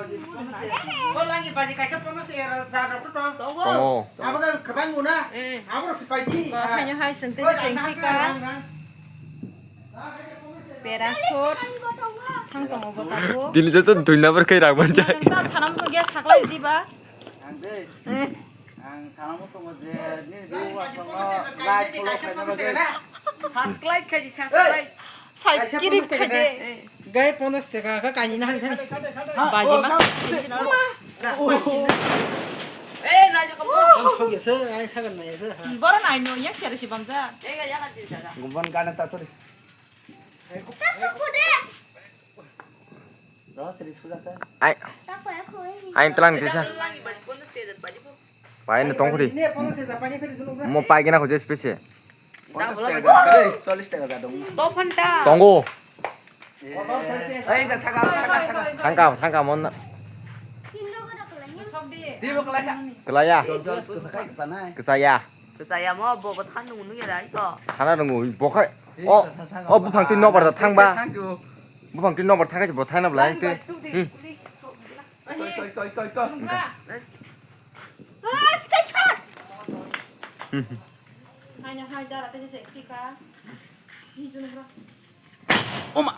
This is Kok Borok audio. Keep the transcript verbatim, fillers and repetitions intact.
O langi baji kaisa pono se jar rok to. Tongo. Abo ga kabang muna. Eh. Abo rok se baji. Ko khaino hai sengte sengti ka. Parachute. Thang tongo bo tabo. Dini joto duina bar kai rak ban jai. Nang tam sanam to gas saklai di ba. Ang de. Eh. Ang sanam to mo je ni du wa to mo. Light follow khai na ba. Subscribe khai di, subscribe. Sai kiri khai de. Eh. Gai pondas teka ka kani na hari thani. Baji mas. Eh, na jo ko. Ang thok yasa, ang sagan na yasa. Boro na no yak sere si bamja. Eh, ga ya ka ji sa. Gumban gana ta tori. Ai, ai telang kisa. Pai no tongkhri. Mo pai gina khuje space. Tongo. Thangka, thangka mon. Kelaya. Kesaya. Kesaya mo bo bo than nung nung ya rai to. Thana nung bo khai. O, o buphang tin nobar da thangba. Buphang tin nobar thangka bo thana blai te. Hmm. Oma.